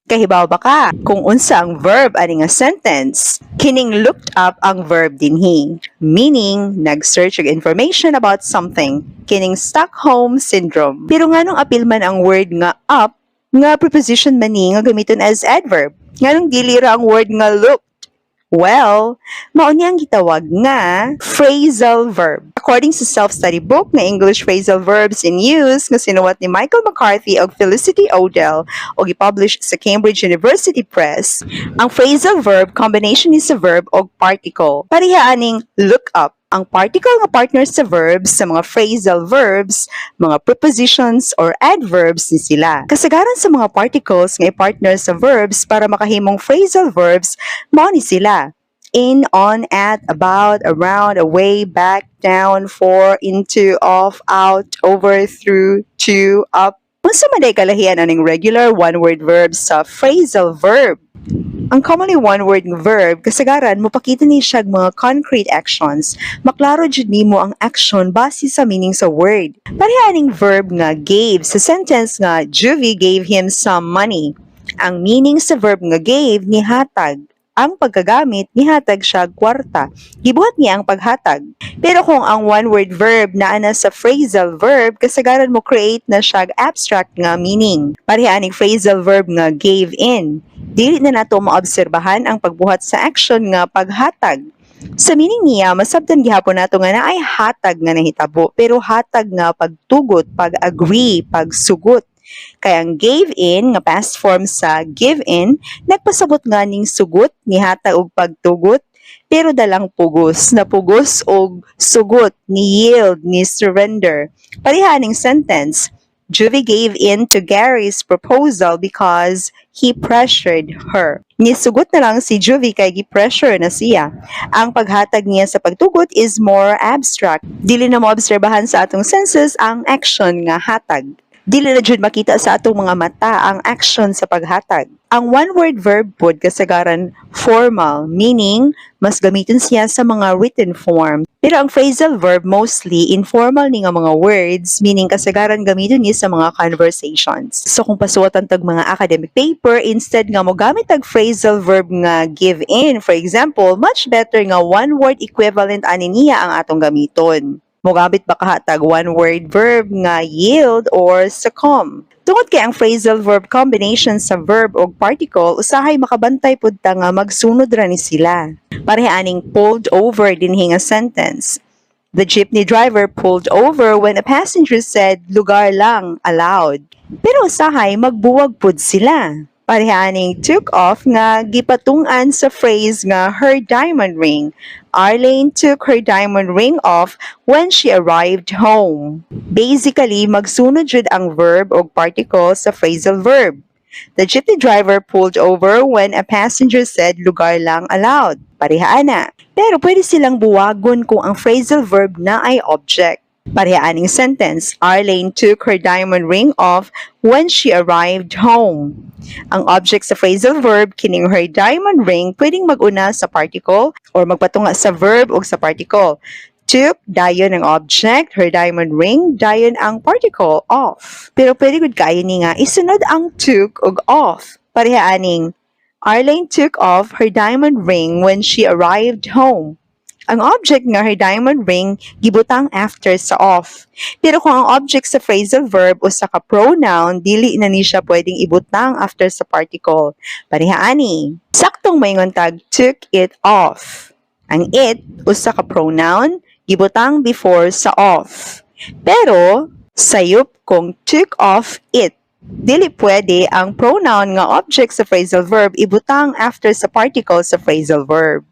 Kahibaw ba ka kung unsa ang verb ani nga sentence? Kining "looked up" ang verb dinhi. Meaning, nag-search og information about something. Kining Stockholm Syndrome. Pero nganong apil man ang word nga "up" nga preposition man ni nga gamiton as adverb? Nganong dili ra ang word nga "looked"? Well, mao ni ang gitawag nga phrasal verb. According sa self-study book nga English Phrasal Verbs in Use nga sinuwat ni Michael McCarthy ug Felicity Odell ug i-publish sa Cambridge University Press, ang phrasal verb combination ni sa verb og particle. Pareha aning "look up." Ang particle nga partner sa verbs sa mga phrasal verbs, mga prepositions or adverbs ni sila. Kasagaran sa mga particles nga i-partner sa verbs para makahimong phrasal verbs, mao ni sila: in, on, at, about, around, away, back, down, for, into, off, out, over, through, to, up. Unsa man day kalahian aning regular one-word verbs sa phrasal verb? Ang commonly one-word nga verb, kasagaran mopakita ni siya og mga concrete actions. Maklaro jud nimo ang action base sa meaning sa word. Pareha aning verb nga "gave" sa sentence nga "Juvie gave him some money." Ang meaning sa verb nga "gave", nihatag. Ang pagkagamit, nihatag siya kwarta. Gibuhat niya ang paghatag. Pero kung ang one-word verb naa na sa phrasal verb, kasagaran mo create na siya og abstract nga meaning. Pareha aning phrasal verb nga "gave in." Dili na nato maobserbahan ang pagbuhat sa action nga paghatag. Sa meaning niya, masabtan gihapon nato nga naay hatag nga nahitabo, pero hatag nga pagtugot, pag-agree, pagsugot. Kay ang "gave in" nga past form sa "give in", nagpasabot nga ning sugot, nihatag og pagtugot, pero dalang pugos, napugos og sugot, ni yield, ni surrender. Pareha ning sentence, "Juvie gave in to Gary's proposal because he pressured her." Nisugot na lang si Juvie kay gi-pressure na siya. Ang paghatag niya sa pagtugot is more abstract. Dili na maobserbahan sa atong senses ang action nga hatag. Dili na jud makita sa atong mga mata ang action sa paghatag. Ang one-word verb pod kasagaran formal, meaning mas gamiton siya sa mga written form. Pero ang phrasal verb mostly informal ni nga mga words, meaning kasagaran gamiton ni sa mga conversations. So kung pasuwatan tag mga academic paper, instead nga mogamit tag phrasal verb nga "give in", for example, much better nga one word equivalent ani niya ang atong gamiton. Mogamit ba kaha tag one word verb nga "yield" or "succumb"? Tungod kay ang phrasal verb combination sa verb og particle, usahay makabantay pud ta nga magsunod ra ni sila. Pareha aning "pulled over" dinhi nga sentence. The jeepney driver pulled over when a passenger said "lugar lang" aloud. Pero usahay magbuwag pud sila. Pareha aning "took off" nga gipatung-an sa phrase nga "her diamond ring." Arlene took her diamond ring off when she arrived home. Basically, magsunod jud ang verb og particle sa phrasal verb. The jeepney driver pulled over when a passenger said "lugar lang" aloud. Pareha na. Pero pwede silang buwagon kung ang phrasal verb naay object. Pareha aning sentence, Arlene took her diamond ring off when she arrived home. Ang object sa phrasal verb, kining "her diamond ring", pwedeng mag-una sa particle or magpatunga sa verb o sa particle. "Took", dayon ang object, "her diamond ring", dayon ang particle, "off". Pero pwede gud kaayo ni nga isunod ang "took" ug "off". Pareha aning Arlene took off her diamond ring when she arrived home. Ang object nga "her diamond ring" gibutang after sa "off". Pero kung ang object sa phrasal verb usa ka pronoun, dili na ni siya pwedeng ibutang after sa particle. Pareha ani. Saktong maingon tag "took it off". Ang "it" usa ka pronoun, gibutang before sa "off". Pero sayop kung "took off it". Dili pwede ang pronoun nga object sa phrasal verb ibutang after sa particle sa phrasal verb.